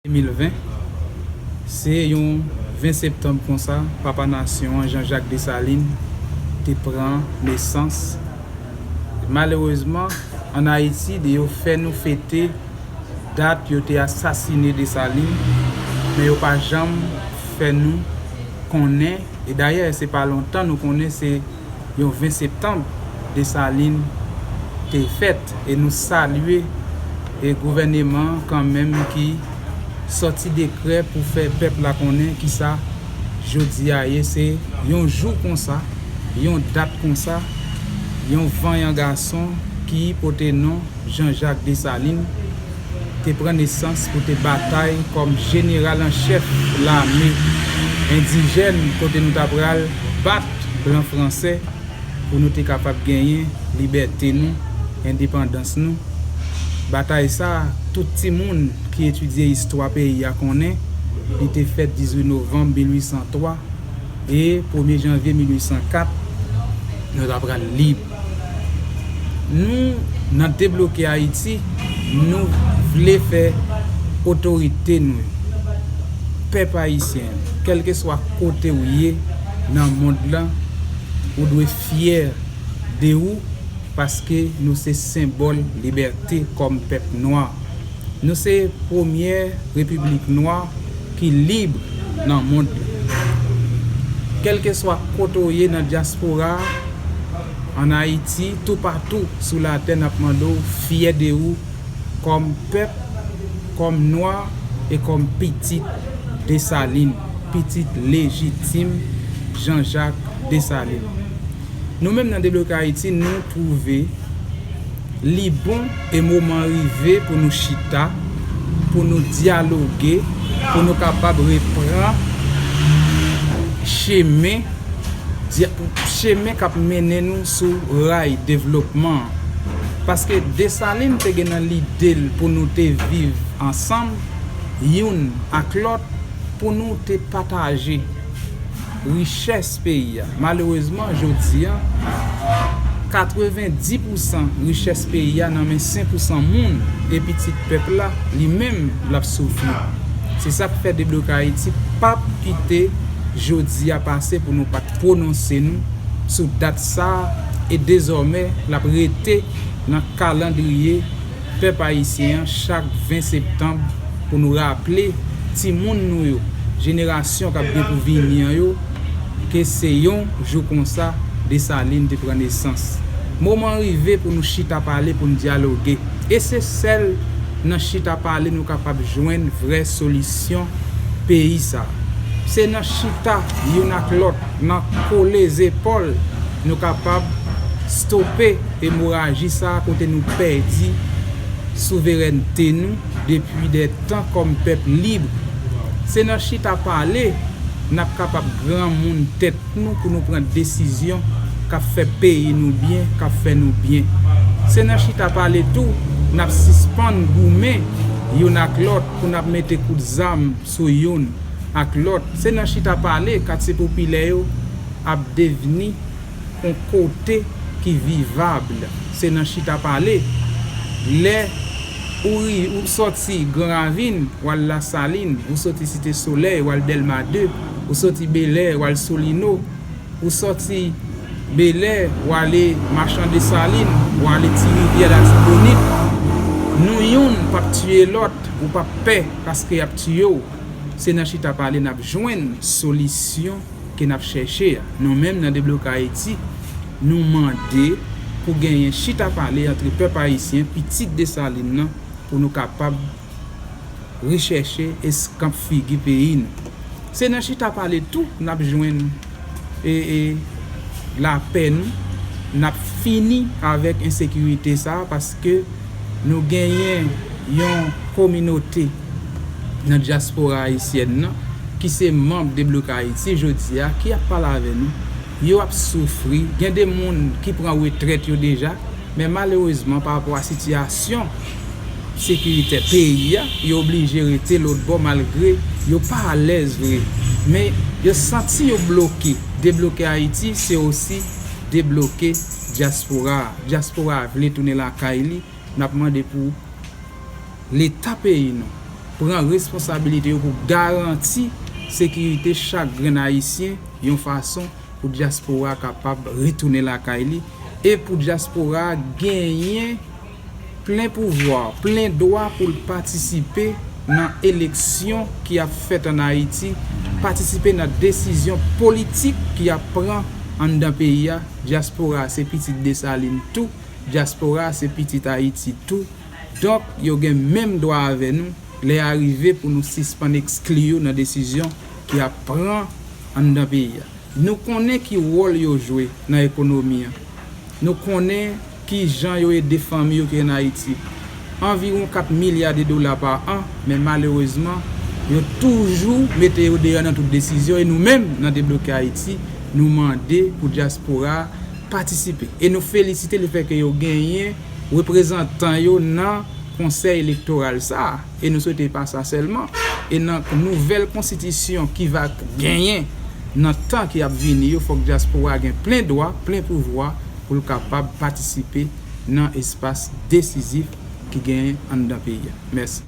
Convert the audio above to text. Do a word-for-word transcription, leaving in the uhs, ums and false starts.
de mil ven, se yon ven septanm konsa, papa nasyon an, Jean-Jacques Dessalines, te pran nesans. Malerezman, ann Ayiti, de yo fè nou fete dat yo te asasine Desalin, men yo pa janm fè nou konnen, e dayè, se pa lontan nou konnen se yon ven septanm Desalin te fèt, e nou salye, e gouvèneman an kanmenm ki sòti dekrè pou fè pèp la konnen kisa jodi a ye. Se yon jou konsa, yon dat konsa, yon vanyan gason ki pote non Jean-Jacques Dessalines te pran nesans pou te batay kòm jeneral an chèf lame endijèn, kote nou ta pral bat blan fransè pou nou te kapab genyen libète nou, endepandans nou. Batay sa a, tout timoun ki etidye istwa peyi a konnen, li te fèt dizuit novanm mil uit san twa, e premye janvye mil uit san kat, nou ta pral lib. Nou, nan Debloke Ayiti, nou vle fè otorite nou yo, pèp ayisyen, kèlkeswa kote w ye nan mond lan, ou dwe fyè de ou, paske nou se senbòl libète kòm pèp nwa. Nou se premyè repiblik nwa ki lib nan mond lan. Kèlkeswa kote w ye nan dyaspora, ann Ayiti, toupatou sou latè, n ap mande w fyè de ou kòm pèp, kòm nwa e kòm pitit Desalin, pitit lejitim Jean-Jacques Dessalines. Nou menm nan Debloke Ayiti, nou twouve li bon e moman rive pou nou chita, pou nou dyaloge, pou nou kapab repran chemen, dya-, chemen k ap mennen nou sou ray devlopman an. Paske Desalin te gen nan lide l pou nou te viv ansanm, youn ak lòt, pou nou te pataje richès peyi a. Malerezman, jodi a, katrevenndis pousan richès peyi a nan men senk pousan moun, e pitit pèp la, li menm, l ap soufri. Se sa k fè Debloke Ayiti p ap kite jodi a pase pou nou pa t pwononse nou sou dat sa a, e dezòmè, l ap rete nan kalandriye pèp ayisyen an chak ven septanm pou nou raple timoun nou yo, jenerasyon k ap gen pou vini an yo, ke se yon jou konsa Desalin te pran nesans. Moman rive pou nou chita pale, pou n dyaloge. E se sèl nan chita pale nou kapab jwenn vrè solisyon peyi sa. Se nan chita youn ak lòt, nan kole zepòl, nou kapab stope emoraji sa a kote nou pèdi souverènte nou depi dè tan kòm pèp lib. Se nan chita pale n ap kapab granmoun tèt nou pou nou pran desizyon k ap fè peyi nou byen, k ap fè nou byen. Se nan chita pale tou n ap sispann goumen youn ak lòt pou n ap mete kout zam sou youn ak lòt. Se nan chita pale katye popilè yo ap devni yon kote ki vivab. Se nan chita pale. Lè ou ri-, ou sòti Gran Ravin, w al Lasalin, ou sòti Site Solèy, w al Dèlma de, ou sòti Belè, w al Solino, ou sòti Belè, w ale Machan Desalin, w ale Ti Rivyè, Latibonit. Nou youn p ap tiye lòt, ou p ap pè paske y ap tiye w. Se nan chita pale n ap jwenn solisyon ke n ap chèche a. Nou menm nan Debloke Ayiti, nou mande pou genyen chita pale antre pèp ayisyen, pitit Desalin nan, pou nou kapab rechèche eskanp figi peyi nou. Se nan chita pale tou n ap jwenn, e, e, lapè nou, n ap fini avèk ensekirite sa a, paske nou genyen yon kominote nan dyaspora ayisyèn nan, ki se manm Debloke Ayiti jodi a, ki ap pale avè nou. Yo ap soufri, gen de moun ki pran retrèt yo deja, men malerezman, pa rapò a sitiyasyon sekiritè peyi a, yo oblije rete lòt bò malgre yo pa alèz vre. Men yo santi yo bloke. Debloke Ayiti, se osi debloke dyaspora a. Dyaspora a vle tounen lakay li. N ap mande pou Leta peyi nou, pran responsabilite yo pou garanti sekirite chak grenn Ayisyen yon fason pou dyaspora kapab retounen lakay li e pou dyaspora genyen plen pouvwa, plen dwa pou l patisipe nan eleksyon ki ap fèt ann Ayiti, patisipe nan desizyon politik ki ap pran anndan peyi a. Dyaspora se pitit Desalin tou, dyaspora se pitit Ayiti tou. Donk, yo gen menm dwa avè nou lè a rive pou nou sispann ekskli yo nan desizyon ki ap pran anndan peyi a. Nou konnen ki wòl yo jwe nan ekonomi an. Nou konnen ki jan yo ede fanmi yo ki ann Ayiti. Anviwon kat milya de dola pa an, men malerezman, yo toujou mete yo deyò nan tout desizyon e nou menm nan Debloke Ayiti, nou mande pou dyaspora a patisipe. E nou felisite lefètke yo genyen reprezantan yo nan konsèy elektoral sa a. E nou swete pa sa sèlman. E nan nouvèl konstitisyon ki va genyen nan tan ki ap vini yo, fòk dyaspora gen plen dwa, plen pouvwa pou l kapab patisipe nan espas desizif ki genyen anndan peyi a. Mèsi.